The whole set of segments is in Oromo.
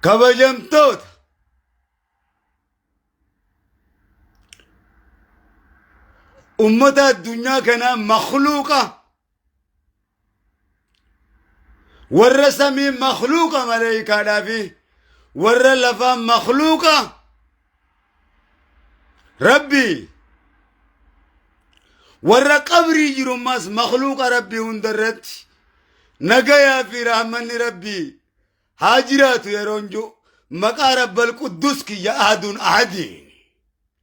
Kabajamtoota ummata addunyaa kanaa makluuqa warra samii makluuqa maleeykaadhaa fi warra lafaa makluuqa rabbii warra qabrii jirummaas makluuqa rabbii hunda irratti nagayaa fi rahmanni rabbii haa jiraatu yeroon jiru maqaa rabbal quddus kiyya ahadun ahadiin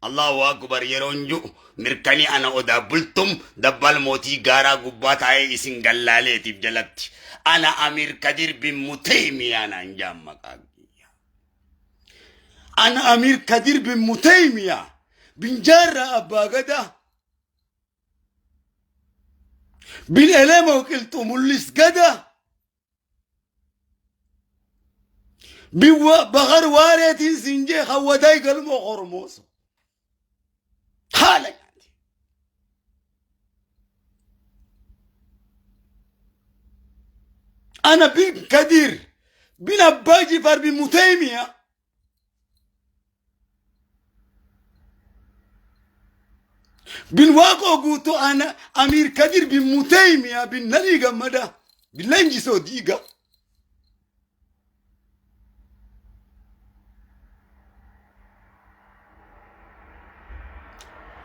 Allahu akbar yeroon jiru mirkanii ana odaa bultum dabbal mootii gaaraa gubbaa taa'ee isin gallaaleetiif jalatti ana Amiir Kadir bin Muteymiyaa naan jaan maqaa kiyya. Ana Amiir Kadir bin Muteymiyaa bin Jaarraa Abbaa Gadaa bin Elemoo Qilxuu Mul'is Gadaa Biwwa bakar waareetiin siin jee hawwadaay galmoo hormooso. Haala nyaati. Ana bin Kadir bin Abbaa Jifaar bin Mutaymiya. Bin Waaqoo guutuu ana Amiir Kadir bin Mutaymiya bin Nadhii Gammadaa bin Leenjisoo Diigaa.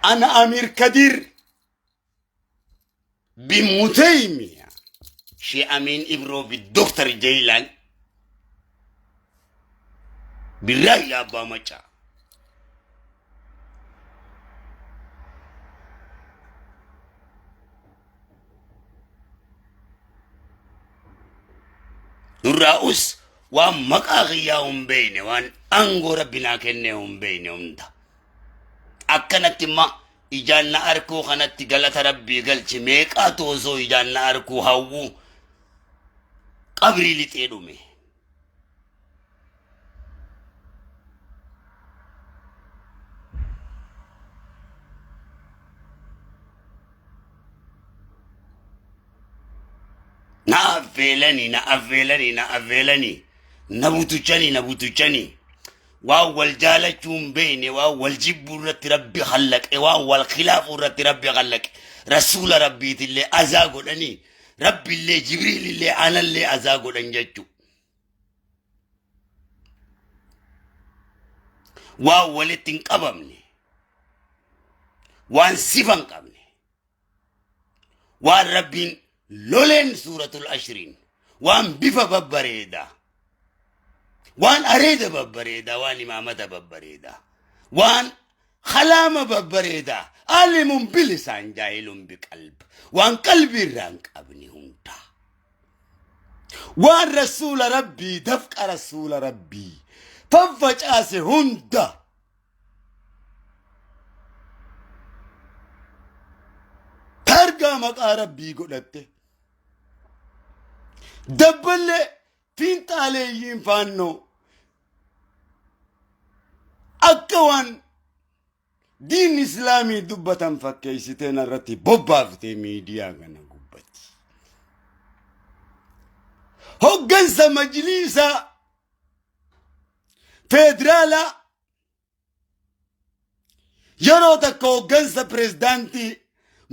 Ana Amiir Kadir bin Mutaymiya Shee Amiin Ibroo bin Doktar Jeylaan bin Raayyaa Abbaa Macaa. Nurraa us waan maqaa kiyyaa hin beeyne waan aangoo rabbi naa kenne hin beeyne hunda. Akkanatti immoo ijaan na arkuu kanatti galata rabbii galchi meeqaatu osoo ijaan na arkuu hawwuu qabrii lixee dhume. Na affeelanii na affeelanii na affeelanii na butuchanii na butuchanii waan wal jaalachuu hin beekne waan wal jibbuu irratti rabbi khallaqe waan wal khilaafuu irratti rabbi khallaqe rasuula rabbiitillee azaa godhanii rabbillee jibriilillee anallee azaa godhan jechuu waan walitti hin qabamne waan sifa hin qabne waan rabbiin loleen suuratul ashriin waan bifa babbareedaa waan areeda babbareedaa waan imaamata babbareedaa waan kalaama babbareedaa alimun bilisaan jaahilun biqalb waan qalbii irraa hin qabne hundaa waan rasuula rabbii dafqa rasuula rabbii faffacaase hunda Targaa maqaa rabbii godhatte. Dabballee fiinxaaleeyyiin faannoo akka waan diin islaamii dubbatan fakkeessitee narratti bobbaaftee miidiyaa kana gubbatti. Hoggansa majliisaa feederaalaa Yeroo takka hoggansa pirezidaantii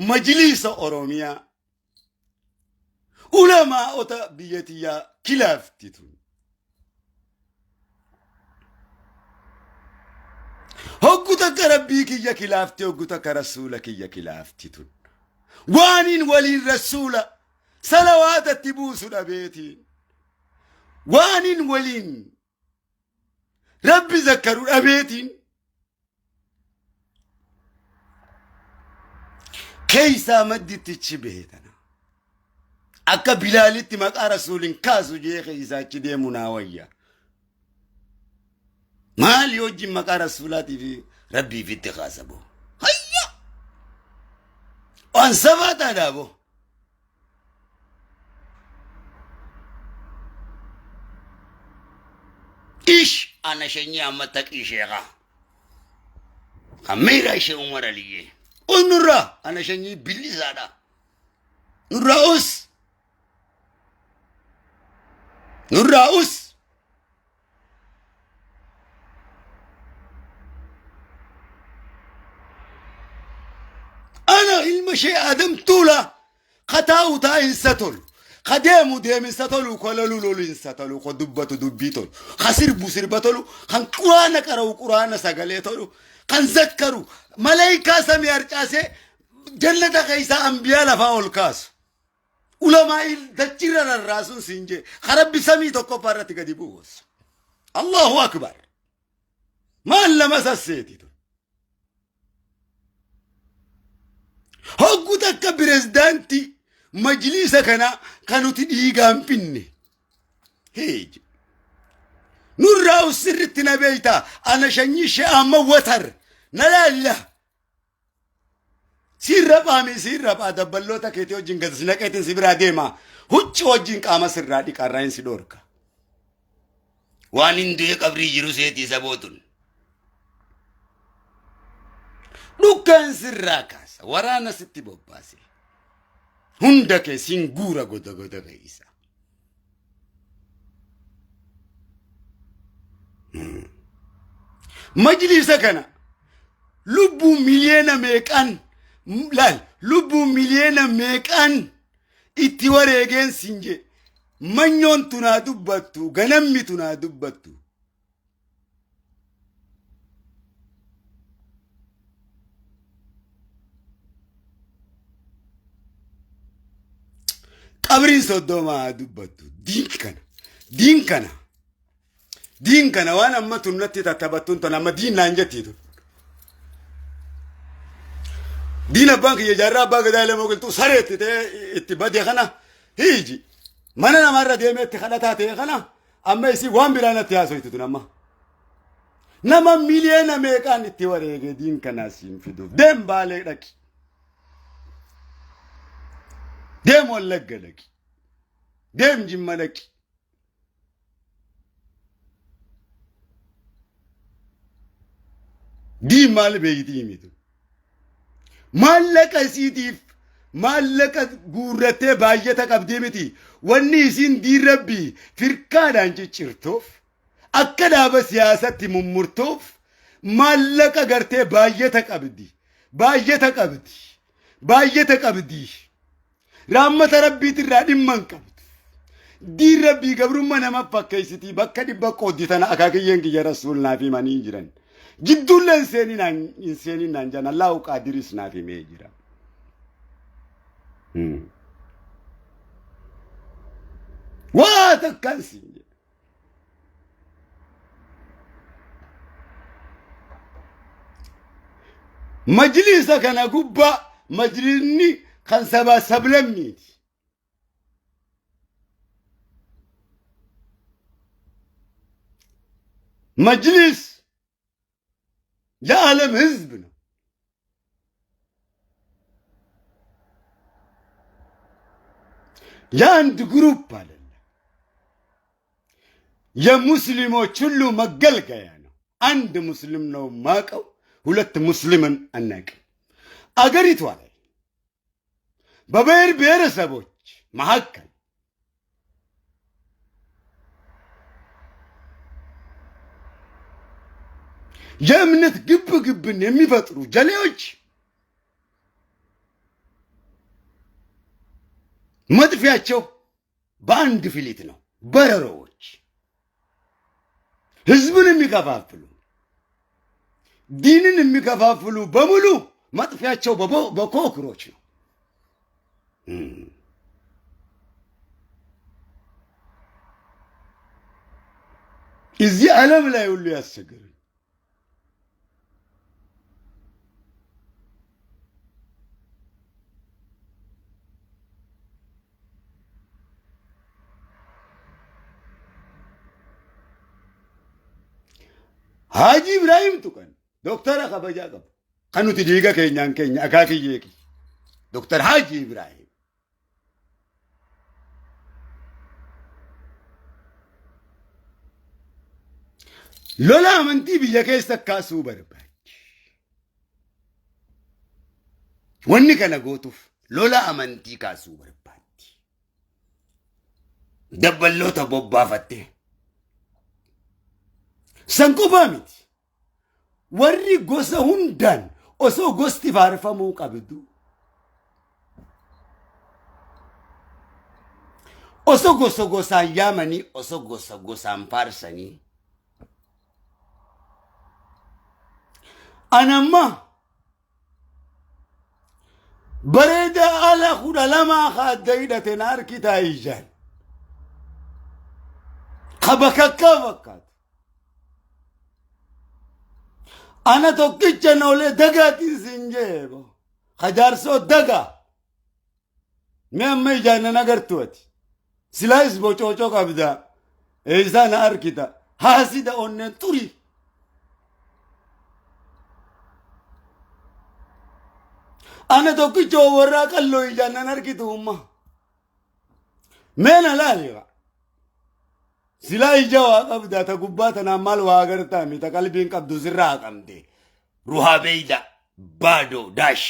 majliisa Oromiyaa ulamaa'ota biyya tiyyaa kilaafti tun. Hoggu takka rabbii kiyya kilaafti hoggu takka rasuula kiyya kilaafti tun. Waaniin waliin rasuula salawaatatti buusu dhabeetiin. Waaniin waliin Rabbi zakkaru dhabeetiin keeysaa maddittichi bahe tana. Akka Bilaalitti maqaa rasuulin kaasu jee keeysaa achi deemu naa wayya. Maali wajjin maqaa rasuulaatii fi rabbii fitti kaasa boo. Hayya! Waan safaa taadhaa boo. Ish ana shanyii amma taqii sheekaa. Kan miira ishee Umar Aliyyee. Us nurraa ana shanyii billisaadha. Nurraa us. Nurraa us. Ilma shee Adam Tuulaa ka taa'u taa'insa tolu, ka deemu deeminsa tolu, ka lolu lolinsa tolu, ka dubbatu dubbii tolu, ka sirbu sirba tolu, kan quraana qara'u quraana sagalee tolu, kan zakkaru malaayikaa samii harcaasee jannata keessaa ambiyaa lafaa ol kaasu. Ulamaa'ii dachirra rarraasuun siin jee ka Rabbi samii tokkoffaa irratti gadi buusu. Allahu akbar. Maal nama sasseeti tun. Hoggu takka pirezidaantii majliisa kanaa kan nuti dhiigaan finne. Heeji. Nurraa sirritti na beeytaa ana shanyii shee amma watar na laalla. Siin raphaa mi siin raphaa dabballoota keetii wajjin gad si naqeetiin si biraa deema. Huccii wajjin qaama sirraa dhiqarraa hin si dhoorka. Waan hin du'e qabrii jiru seetii sabootun. Dhukkaan sirraa kaasa waraana sitti bobbaase. Hunda kee siin guura goda goda keessa. Majliisa kana lubbuu miliyoona meeqaan laal, lubbuu miliyoona meeqaan itti wareegeen siin jee, manyoon tunaa dubbattu, ganammi tunaa dubbattu. Qabriin soddomaa dubbattu diin kana, diin kana, diin kana. Waan amma tunnatti tattabattuun tan amma diin naan jettiitu. Diin abbaan kiyya jaarraa abbaa gadaa ilmoo qilxuu sareetti ta'ee itti bade kana hiiji mana namaarra deemee itti kadhataa ta'e kana amma isii waan biraa natti haasoytu tun amma. Nama miliyoona meeqaan itti wareege diin kanaa siin fiduuf. Deem Baalee dhaqi. Deem Wallagga dhaqi. Deem Jimma dhaqi. Diin maal beeytii mitu? Maallaqa isiitiif maallaqa guurrattee baay'ata qabdii miti. Wanni isiin diin rabbii firkaadhaan ciccirtuuf, akka dhaaba siyaasatti mummurtuuf, maallaqa gartee baay'ata qabdi. Baay'ata qabdi. Baay'ata qabdi. Raammata rabbiitirraa dhimma hin qabdu. Diin rabbii gabrummaa nama fakkeessitii bakka dhibba qooddi tana akaakiyyeen kiyya rasuul naaf himanii jiran. Jidduullee hin seenin naan jedhan, Allahu qaadiris naaf himee jira. Waa takkaan siin jedha. Majliisa kana gubbaa majlisni kan sabaa sablammiiti. Majlis የዓለም ህዝብ ነው። የአንድ ግሩፕ አይደለም። የሙስሊሞች ሁሉ መገልገያ ነው። አንድ ሙስሊም ነው ማቀው፣ ሁለት ሙስሊምን አናቅም። አገሪቷ ላይ በብሔር ብሔረሰቦች መካከል የእምነት ግብ ግብን የሚፈጥሩ ጀሌዎች መጥፊያቸው በአንድ ፊሊት ነው። በረሮዎች ህዝብን የሚከፋፍሉ፣ ዲንን የሚከፋፍሉ በሙሉ መጥፊያቸው በኮክሮች ነው። እዚህ ዓለም ላይ ሁሉ ያስቸግሩኝ። Haaji Ibraahim tuqan doktara kabajaa qabu. Kan nuti dhiiga keenyaan keenya akaakiyyee kiyya. Doktar Haaji Ibraahim. Lola amantii biyya keessa kaasuu barbaaddi. Wanni kana gootuuf lola amantii kaasuu barbaaddi. Dabballoota bobbaafattee. San qofaa miti. Warri gosa hundaan osoo gosti faarfamuu qabdu Osoo gosa gosaan yaamanii, osoo gosa gosaan faarsanii. Anamma bareeda ala 12 ka adda hidhate na harkitaa ijaan. Ka bakakkaa fakkaatu. Ana tokkicha noolee dagaatiin siin jeebo. Ka jaarsoo dagaa. Mee amma ijaan nan agartu ati. Silaayis bocoocoo qabda. Eessaa na arkita. Haasida onneen xurii. Ana tokkicha warraa qalloo ijaan nan arkitu umma. Mee na laali. Silaa ija waa qabda ta gubbaa tanaan maal waa agartaa mi ta qalbiin qabdu sirraa haqamte. Ruhaa beeyda baadoo daash.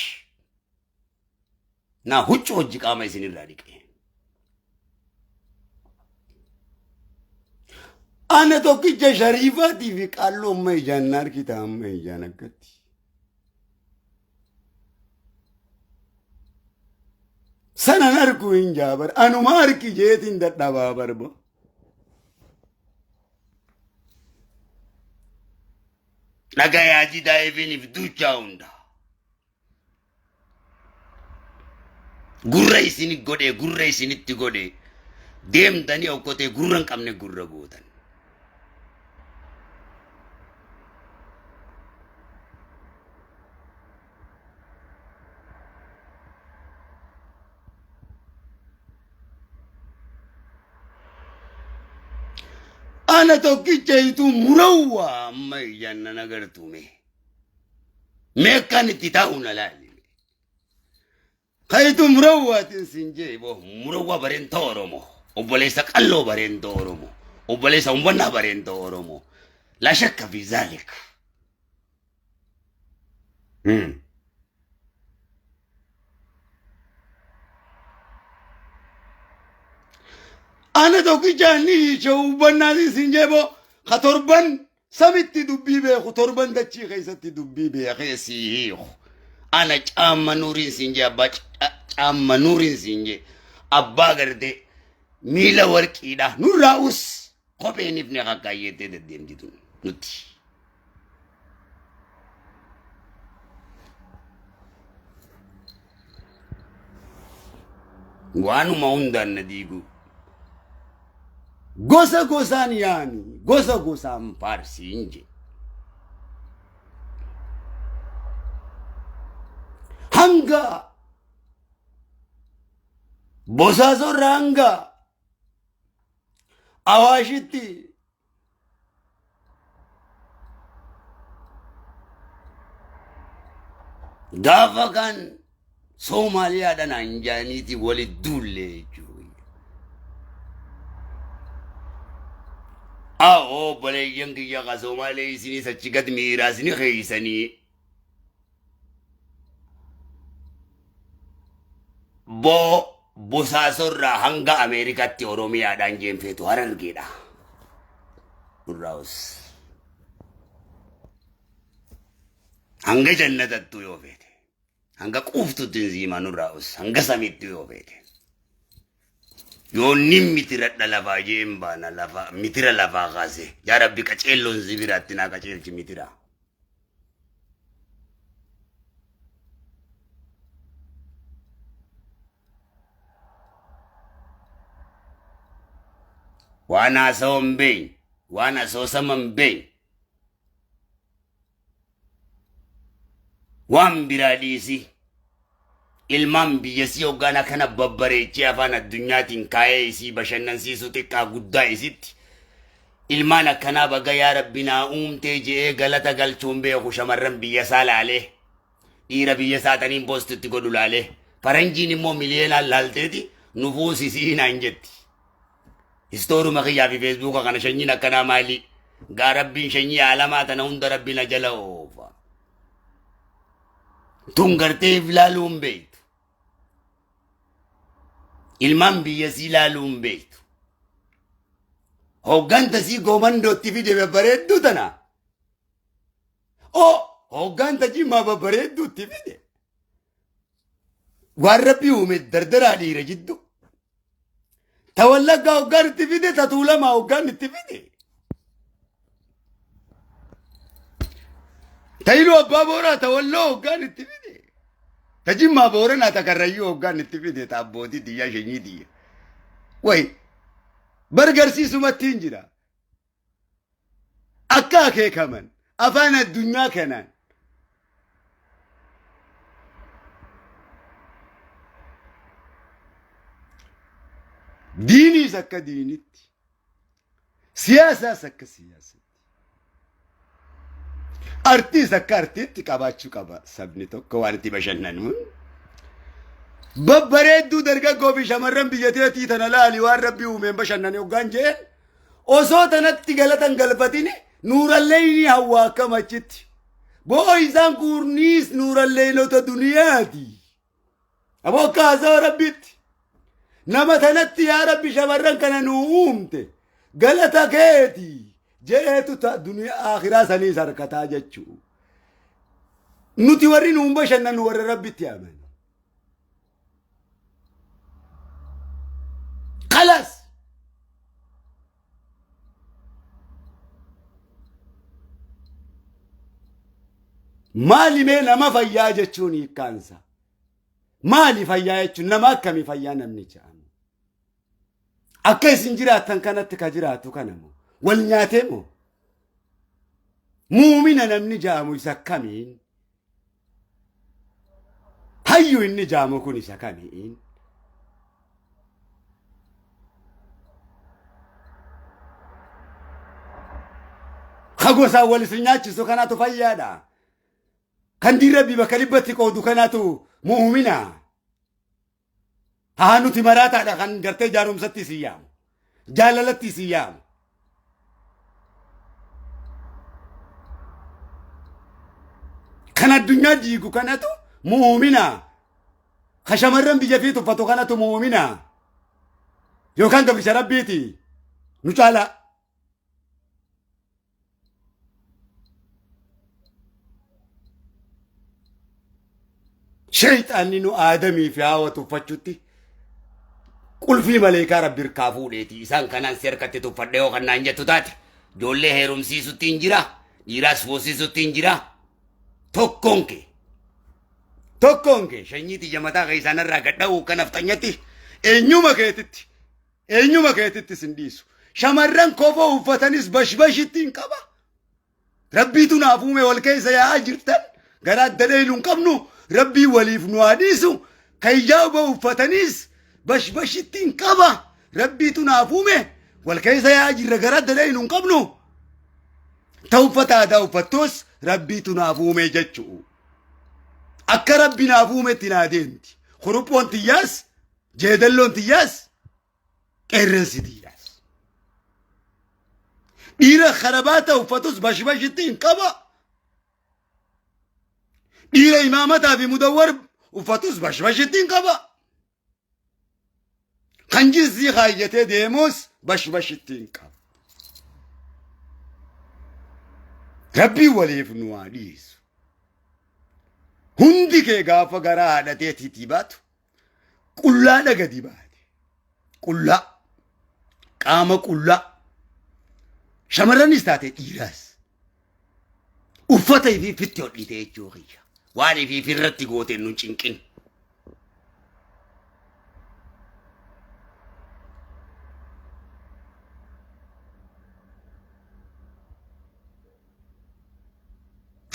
Naa huccuu hojii qaama isinirraa dhiqe. Ana tokkicha shariifaatii fi qaalloo amma ijaan na argita amma ijaan akkatti. Sanan arku hin jaabar anuma arki jeetiin dadhabaa barba. Dhagayaa didaa ifiniif duuchaa hunda. Gurra isini godhe, gurra isinitti godhe, deemtanii okkotee gurra hin qabne gurra gootan. Ana tokkicha ituu murawwaa amma ijaan nan agartume. Mee akkaan itti taa'u na laali. Kayitu murawwaatiin siin jee boo murawwaa bareentoo Oromoo. Obboleessa qalloo bareentoo Oromoo. Obboleessa umbannaa bareentoo Oromoo. Laa shakka fi zaalik. Ana tokkicha ni hiicha hubbannaatiin siin jee boo ka torban samitti dubbii beeku torban dachii keessatti dubbii beekee sii hiiku. Ana caamma nuuriin siin jee abbaa caamma nuuriin siin jee abbaa gartee miila warqiidha nurraa us kopheen ifne kakkaayyettee deddeemti tun nuti. Waanuma hundaan na diigu. Gosa gosaan yaani gosa gosaan faarsiin jee. Hanga Bosaasorraa hanga Awaashitti gaafa kan Soomaaliyaadhaan anjaaniiti walit duulle jechuudha. Aa obboleeyyan kiyya ka Soomaalee isinis achi gad miiraas ni keeysanii. Boo Bosaasorraa hanga Ameerikaatti Oromiyaadhaan jeenfeetu Harargeedha. Nurraa'us. Hanga jannatattuu yoo feete. Hanga quuftutti hin siimaa nurraa'us. Hanga samiittuu yoo feete. Yoo ni mitiradha lafaa jeen baana lafa mitira lafaa kaase. Yaa Rabbi qaceelloon si biraatti naa qaceelchi mitira. Waan haasawoo hin beekne, waan asoosama hin beekne, waan biraa dhiisi. Ilmaan biyyasii hoggaan akkana babbareechee afaan addunyaatiin kaayee isii bashannansiisuu xiqqaa guddaa isitti. Ilmaan akkanaa baga yaa Rabbi naa uumtee je'ee galata galchuun beeku shamarran biyyasaa laalee. Dhiira biyya saataniin post itti godhu laalee. Faranjiin immoo miliyoonaan laalteeti nu fuusisii naan jetti. Istooruma kiyyaa fi feesbuuka kana shanyiin akkanaa maali? Gaa Rabbiin shanyii aalamaa tana hunda Rabbi na jala oofa. Tun gartee if laaluu hin beektu. Ilmaan biyya sii laaluu hin beektu. Hogganta sii goomandootti fide babbareedduu tana. Oo hogganta jimmaa babbareedduutti fide. Waan Rabbi uume dardaraa dhiira jiddu. Ta Wallaggaa hoggaan itti fide, ta Tuulamaa hoggaan itti fide. Ta Iluu Abbaa Booraa, ta Walloo hoggaan itti fide. Ta Jimmaa Booranaa, ta Karrayyuu hoggaan itti fide, ta abbootii tiyyaa shanyii tiyya. Wayi bargarsiisumatti hin jira. Akka akeekaman afaan addunyaa kanaan diiniis akka diinitti, siyaasaas akka siyaasatti, artiis akka artiitti qabaachuu qaba sabni tokko waan itti bashannanuun. Babbareedduu dargaggoo fi shamarran biyya teetii tana laali waan rabbi uumeen bashannane hoggaan jeen osoo tanatti galatan galfatini nuuralleeynii hawwa akkam achitti. Boo isaan kuurniis nuuralleeynota duniyaati. Aboo akka haasawa rabbitti. Nama tanatti yaa rabbi shamarran kana nuu uumte galata keeti je'eetu ta duniyaa akhiraa saniis harkataa jechuu. Nuti warri nuun bashannanu warra rabbitti amanu. Kalas. Maali mee nama fayyaa jechuun hiikkaansa? Maali fayyaa jechuun nama akkamii fayyaa namni jedhamu? Akka isin jiraattan kanatti ka jiraatu kana moo? Wal nyaatee moo? Muumina namni jedhamu isa kamiin? Hayyu inni jaamu kun isa kamiin? Ka gosaan wal isin nyaachisu kanaatu fayyaadha. Kan diin rabbii bakka dhibbatti qoodu kanaatu mu'umina. Haa nuti maraataadha kan gartee jaaromsatti isin yaamu. Jaalalatti isin yaamu. Kan addunyaa diigu kanatu mu'umina. Ka shamarran biyya fi tuffatu kanatu mu'umina. Yookaan gabricha rabbiiti. Nu caalaa. Shayxaanni nu aadamii fi haawa tuffachutti qulfii maleekaa rabbi hirkaa fuudheeti isaan kanaan si harkatti tuffadhe yoo kan naan jettu taate ijoollee heerumsiisutti hin jira dhiiraas fuusisutti hin jira tokkoon kee tokkoon kee shanyii tiyya mataa keessaan irraa gad dha'uu kan nafxanyatti eenyuma keetitti Eenyuma keetitti sin dhiisu. Shamarran kofoo uffatanis bashbashitti hin qaba. Rabbiitu naaf uume wal keessa yaa'aa jirtan gara adda dheeylu hin qabnu rabbii waliif nu haa dhiisu. Kan hijaaba uffatanis bashbashitti hin qaba. Rabbiitu naaf uume wal keessa yaa'aa jirra gara adda dheeylu hin qabnu. Ta uffata aadaa uffattus rabbiitu naaf uume jechu'u. Akka rabbi naaf uumetti naa deemti. Kuruphoon tiyyaas Jeedalloon tiyyaas qeerransi tiyyaas. Dhiira karabaata uffatus bashbashitti hin qaba. Dhiira imaamataa fi mudawwar uffatus bashbashitti hin qaba. Kan jinsii kaayyatee deemus bashbashitti hin qaba. Rabbiin waliif nu haa dhiisu. Hundi kee gaafa garaa haadha teetiitii baatu qullaadha gadi baate. Qullaa. Qaama qullaa. Shamarranis taate dhiiraas. Uffata ifii fitti hodhite jechuu kiyya. Waan ifii irratti gooteen nun cinqin.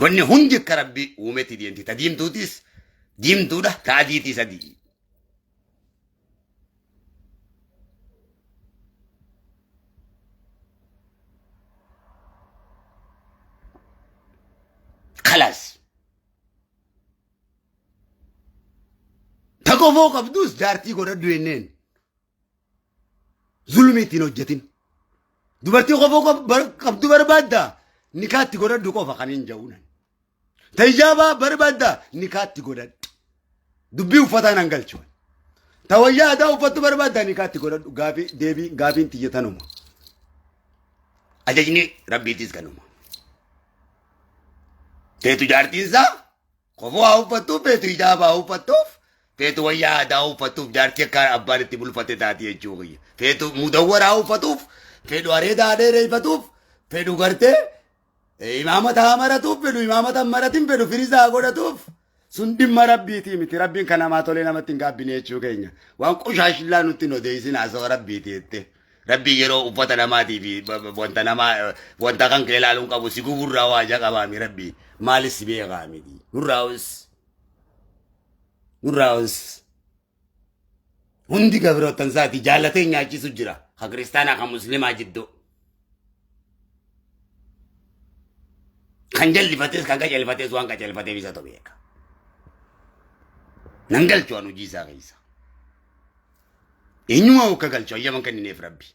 Wanni hundi akka rabbi uumetti deemti. Ta diimtuutis diimtuudha, ta adiitis adii. Kalaas. Ta qofoo qabdus jaartii godhadhu jenneen. Zulmii ittiin hojjetin. Dubartii qofoo qabdu barbaadda nikaatti godhadhu qofa kan hin ja'uunan. Ta hijaabaa barbaadda nikaatti godhadhu. Dubbii uffataa nan galchu. Ta wayyaa aadaa uffattu barbaadda nikaatti godhadhu. Gaafii deebii gaafiin tiyya tanuma. Ajajni rabbiitis kanuma. Feetu jaartiinsaa kofoo haa uffattuuf feetu hijaaba haa uffattuuf Feetu wayyaa aadaa uffattuuf jaartii akka abbaan itti bulfate taati jechuu kiyya. Feetu mudawwaraa uffatuuf, fedhu areeda dheereeffatuuf, fedhu gartee imaamata haa maratuuf, fedhu imaamata hin maratin, fedhu firiza haa godhatuuf. Sun dhimma rabbiitii miti. Rabbiin kan namaa tolee namatti hin gaabbine jechuu keenya. Waan qushaashillaa nutti hin odeessin haasawa rabbiiti jette. Rabbiin yeroo uffata namaatii fi wanta namaa wanta kan kee ilaaluun qabu si guburraa waa ija qabaami rabbi. Maalis si beekaa miti. Nurraa us. Nurraa us. Hundi gabroottan isaati jaallatee nyaachisu jira. Ka kiristaanaa ka muslimaa jidduu. Kan jallifates kan qajeelfates waan qajeelfateef isatu beeka. Nan galchu an hojii isaa keessa. Eenyumaa hokka galchu ayyaman kennineef rabbi.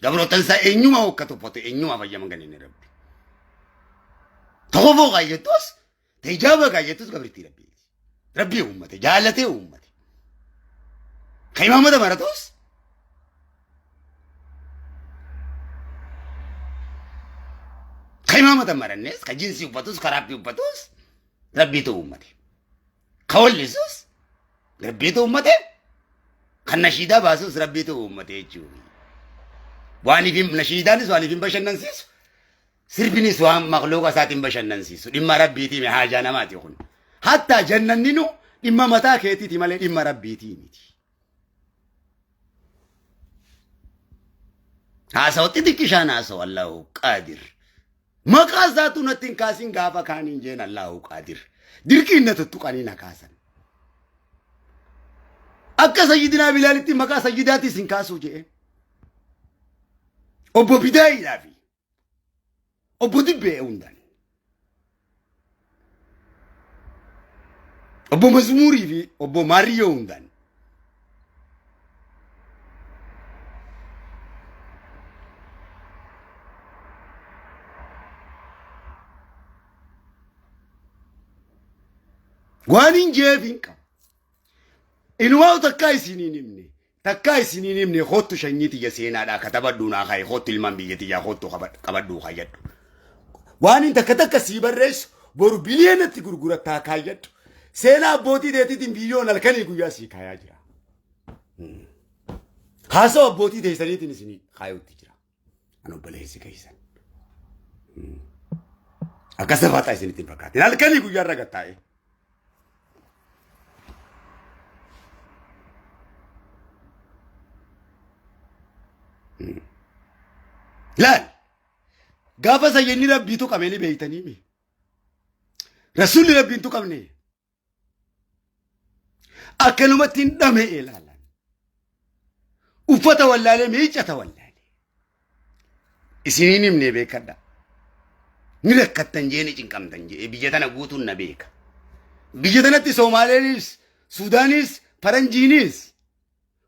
Gabroottan isaa eenyumaa hokka tuffatu eenyumaaf ayyaman kennine rabbi. Tokkoffoo kaayyattus Hijaaba kaayyattus gabrittii rabbiiti. Rabbii uummate jaalatee uummate. Kan imaamata maratus kan imaamata marannes kan jinsii uffatus kan rabbii uffatus rabbiitu uummate. Kan wallisus rabbiitu uummate. Kan nashiidaa baasus rabbiitu uummate jechuudha. Waaniif nashiidaanis waaniif hin bashannansiisu. Sirbinis waan makluuqa isaatiin bashannansiisu. Dhimma rabbiitii mi haajaa namaati kun. Hattaa jannanninu dhimma mataa keetiiti malee dhimma rabbiitii miti. Haasawa xixiqqishaan haasawa Allahu qaadir. Maqaa isaatu natti hin kaasin gaafa kaaniin jeen Allahu qaadir. Dirqiin na tuttuqanii na kaasan. Akka sayyidinaa Bilaalitti maqaa sayyidaatis hin kaasuu jeen. Obbo Bidaayiidhaa fi Obbo Dibbee hundaan. Obbo Mazmuurii fi obbo Maariyyoo hundaan. Waan hin jeef hin qabu. Inumaa takkaa isin hin himne. Takkaa isin hin himne kottu shanyii tiyya seenaadhaa katabadhuu naa kaa'i kottu ilmaan biyya tiyyaa kottu qabadhuu kaayyadhu. Waan hin takka takka sii barreessu boru biliyoonatti gurgurattaa kaayyadhu. Seenaa abbootii teetiitiin biliyoon halkanii guyyaa sii kaayaa jira. Haasawa abbootii teessaniitiin isinii kaayutti jira. An obboleessi keessan. Akka safaxaa isinitti hin fakkaatin. Halkanii guyyaa irra gattaa'e. Laal gaafa sayyidni rabbii tuqame ni beeytanii mi? Rasuulli rabbiin tuqamne akkanumatti hin dhame'e ilaalan. Uffata wallaalee miiccata wallaalee. Isiniin himne beekadha. Ni rakkattan jee ni cinqamtan jee biyya tana guutuun na beeka. Biyya tanatti Soomaaleenis, Suudaanis, Faranjiinis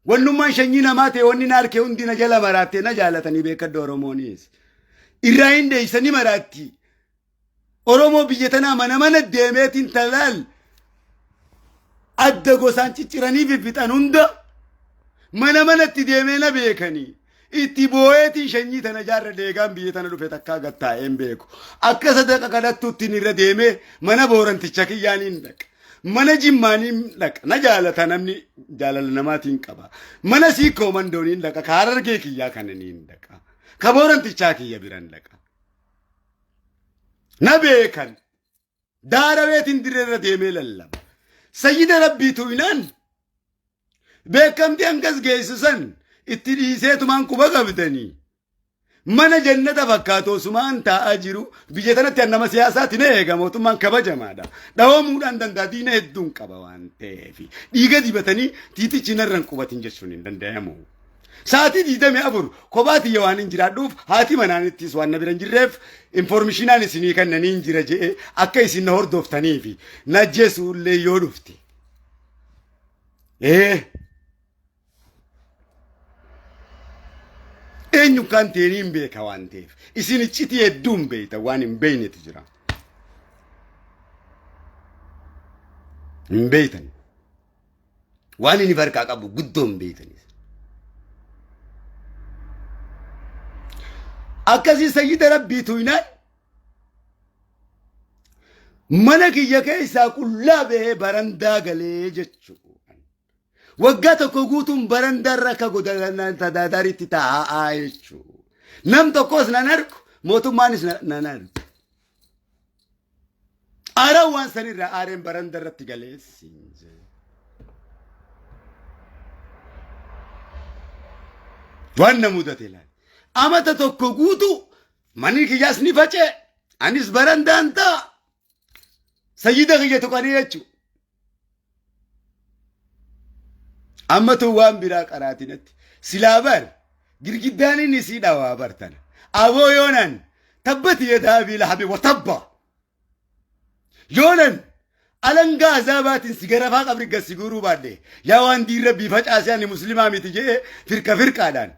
wannummaan shanyii namaa ta'e wanni na harkee hundi na jala maraattee na jaalatanii beekadha Oromoonis. Irraa hin deeysanii maraatti. Oromoo biyya tanaa mana mana deemeetiin talaal adda gosaan cicciranii fiffixan hunda mana manatti deemee na beekanii itti boo'eetiin shanyii tana jaarra deegaan biyya tana dhufe takkaa gattaa'een beeku. Akka sadaqa kadhattuuttiin irra deemee mana booranticha kiyyaaniin dhaqa. Mana jimmaaniin dhaqa. Na jaalata namni jaalala namaatiin qaba. Mana siikoo mandooniin dhaqa. Ka harargee kiyyaa kananiin dhaqa. Ka boorantichaa kiyya biran dhaqa. Na beekan. Daaraweetiin dirreerra deemee lallaba. Sayyida Rabbii tu'inaan beekamtii hangas geessu san itti dhiiseetumaan quba qabdanii. Mana jannata fakkaatu osumaan taa'aa jiru biyya tanatti an nama siyaasaati na eega mootummaan kabajamaadha. Dhawamuudhaan danda'a diina hedduun qaba waan ta'eef dhiiga dibatanii tiitichi narran qubatin jechuun hin danda'amu. Sa'aatii 24 kophaa tiyya waan hin jiraadhuuf haati manaanittis waan na bira hin jirreef informishinaan isinii kennanii hin jira je'e akka isin na hordoftaniifi na ajjeesuu illee yoo dhufte. Ee. Eenyu kan ta'e hin beeka waan ta'eef isin iccitii hedduu hin beektan waan hin beeknetu jira. Hin beektan. Waan inni farqaa qabu guddoo hin beektanis. Akkasii sayyida rabbii tuynaan mana kiyya keessaa qullaa bahee barandaa galee jechuudha. Waggaa tokko guutuun barandaarra akka godaanaa tadaadaariitti taa'aa jechuudha. Nam tokkos nan argu, mootummaanis nan argu. Aaraan waan sanirraa aareen barandarratti galee siin jee. Waan na mudate ilaali. Amata tokko guutuu manni kiyyaas ni faca'e. Anis barandaan ta'a. Sayyida kiyya tuqanii jechuudha. Amma tun waan biraa qaraatinatti. Silaa bar girgiddaan inni isii dhawaa bar tana. Aboo yoonan tabbati yadaa abii lahabi wa tabba. Yoonan alangaa azaabaatiin si garafaa qabri gad si guuruu baadhe. Yaa waan diin rabbii facaasee ani muslimaa miti je'ee firqa firqaadhaan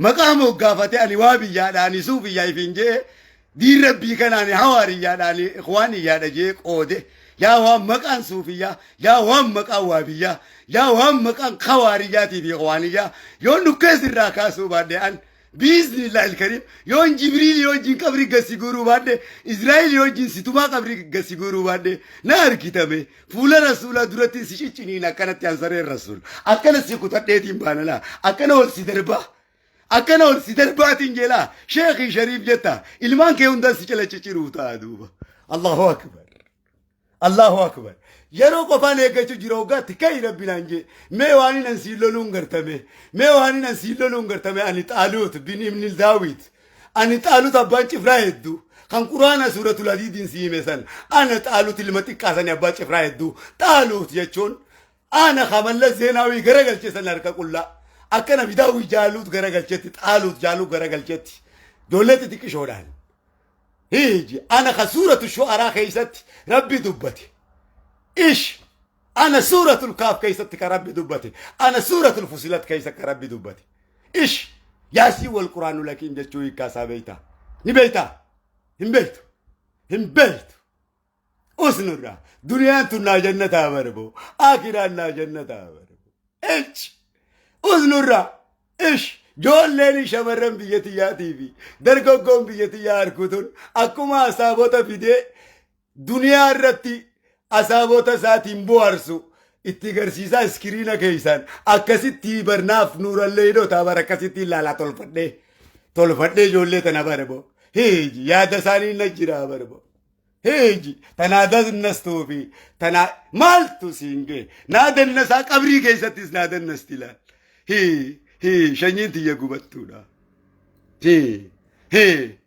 maqaa moggaafatee ani waa biyyaadha ani suufiyyaa ifiin je'ee Diin Rabbii kanaan hawaariyyaadha ani ikhwaaniyyaadha jee qoode yaa waan maqaan suufiyyaa yaa waan maqaan waabiyyaa yaa waan maqaan kawaariyyaatii fi ikhwaaniyyaa yoon dhukkees irraa kaasuu baadhe an biiznillaahi ilkariim yoon jibriil yoo wajjin qabri gasi guuruu baadhe Israa'el yoo wajjin situmaa qabri gasi guuruu baadhe na argitame fuula rasuulaa duratti si cicciniin akkanatti ansareen rasuul akkana si kutadheetiin baanalaa akkana ol si darbaa Akkana ol si darbaatiin jeelaa sheekii shariif jetta ilmaan kee hundaan si cala ciciruu ta'a duuba. Allahu akbar. Allahu akbar. Yeroo qofaan eeggachuu jira hoggaatti ka'i rabbi naan jee. Mee waan inni siin loluun gartame. Mee waan inni siin loluun gartame ani Xaaluut bin Ibnil Daawit. Ani Xaaluut abbaan cifraa hedduu. Kan Quraana suuratul Hadiidiin si hime san. Ana Xaaluut ilma xiqqaa sani abbaa cifraa hedduu. Xaaluut jechuun Ana ka Mallas Zeenaawii garagalche san harka qullaa. Akka Nabi Daawit Jaaluut garagalchetti Xaaluut Jaaluut garagalchetti ijoollee xixiqqishoodhaan. Hiiji ana ka suuratu shu'araa keessatti Rabbi dubbate. Ish ana suuratul kaaf keessatti ka Rabbi dubbate. Ana suuratul fusilat keessatti ka Rabbi dubbate. Ish yaasii wal quraanu lakiin jechuu hiikkaa isaa beektaa? Ni beektaa? Hin beektu. Hin beektu. Us nurraa. Duniyaan tun naa jannataa barbo. Akiraan naa jannataa barbo. Ech. Us nurraa. Ish. Joolleen shamarran biyya tiyyaatii fi dargaggoon biyya tiyyaa harku tun akkuma asaabota fidee duniyaa irratti asaabota isaatiin bohaarsu itti garsiisaa iskiriina keessaan akkasitti barnaaf nuurallee hidhotaa bara akkasitti ilaalaa tolfadhee tolfadhee ijoollee tana barbo. Hiiji yaada isaanii na jira barbo. Hiiji tanaa dannastuu fi tanaa maaltu siin ga'e naa dannasaa qabrii keessattis naa dannasti laal. Hii hii shanyiin tiyya gubattuudha. Hii hii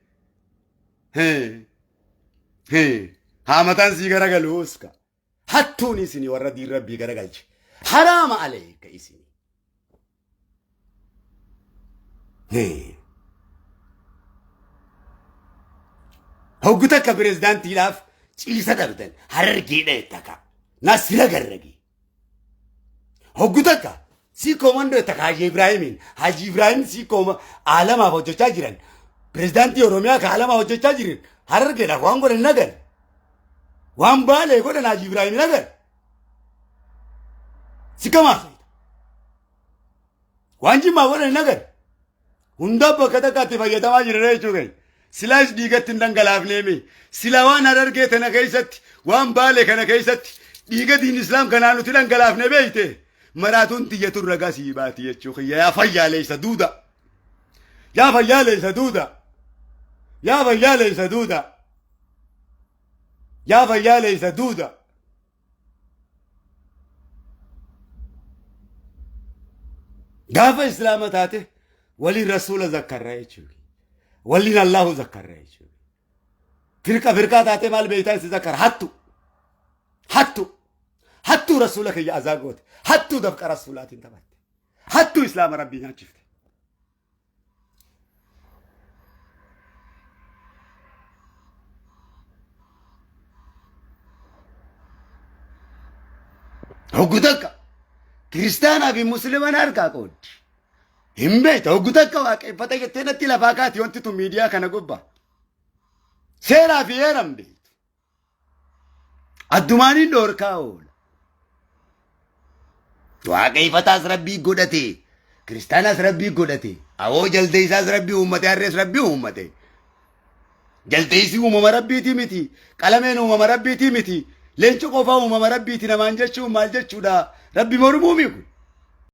hii hii haa mataan sii garagalu uska. Hattuun isinii warra diin rabbii garagalche. Haraama aleeka isinii. Hoggu takka pirezidaantiidhaaf ciisa dhabdan harargeedha jetta ka. Nasira garragi. Hoggu takka sii koomandoo jetta ka Haji Ibraahimiin. Haji Ibraahim sii kooma aalamaaf hojjechaa jiran. Pirezidaantii Oromiyaa ka aalamaaf hojjechaa jiran harargeedhaaf waan godhan hin agarre. Waan baalee godhan Haji Ibraahim hin agarre. Si kamaaf. Waan jimmaa godhan hin agarre. Hunda bakka takkaatti fayyadamaa jirra jechuu keenya. Silaas dhiigatti hin dhangalaafneemi. Sila waan harargee tana keessatti, waan baale kana keessatti dhiiga diin islaam kanaa nuti dhangalaafne beeyte. Maraatuun tiyyatu ragaa sii baati jechuu kiyya. Yaa fayyaaleessa duuda. Yaa fayyaaleessa duuda. Yaa fayyaaleessa duuda. Yaa fayyaaleessa duuda. Gaafa islaama taate waliin rasuula zakkarra jechuudha. Waliin Allahu zakkarra jechuudha. Firqa firqaa taate maal beektaa isin zakkara hattu. Hattu. Hattuu rasuula kiyya azaa goote. Hattuu dafqa rasuulaatiin taphatte. Hattuu islaama rabbii nyaachifte. Hoggu takka kiristaanaa fi musliman harkaa qooddi. Hin beekta hoggu takka waaqeffata jettee natti lafaa kaati wanti tun miidiyaa kana gubbaa. Seeraa fi heera hin beektu. Addumaaniin dhoorkaa oola. Waaqeffataas rabbii godhate. Kiristaanaas rabbii godhate. Awoo jaldeessaas rabbii uummate harrees rabbii uummate. Jaldeessi uumama rabbiitii miti. Qalameen uumama rabbiitii miti. Leenci qofaa uumama rabbiiti namaan jechuun maal jechuudha? Rabbi mormuu mi kun?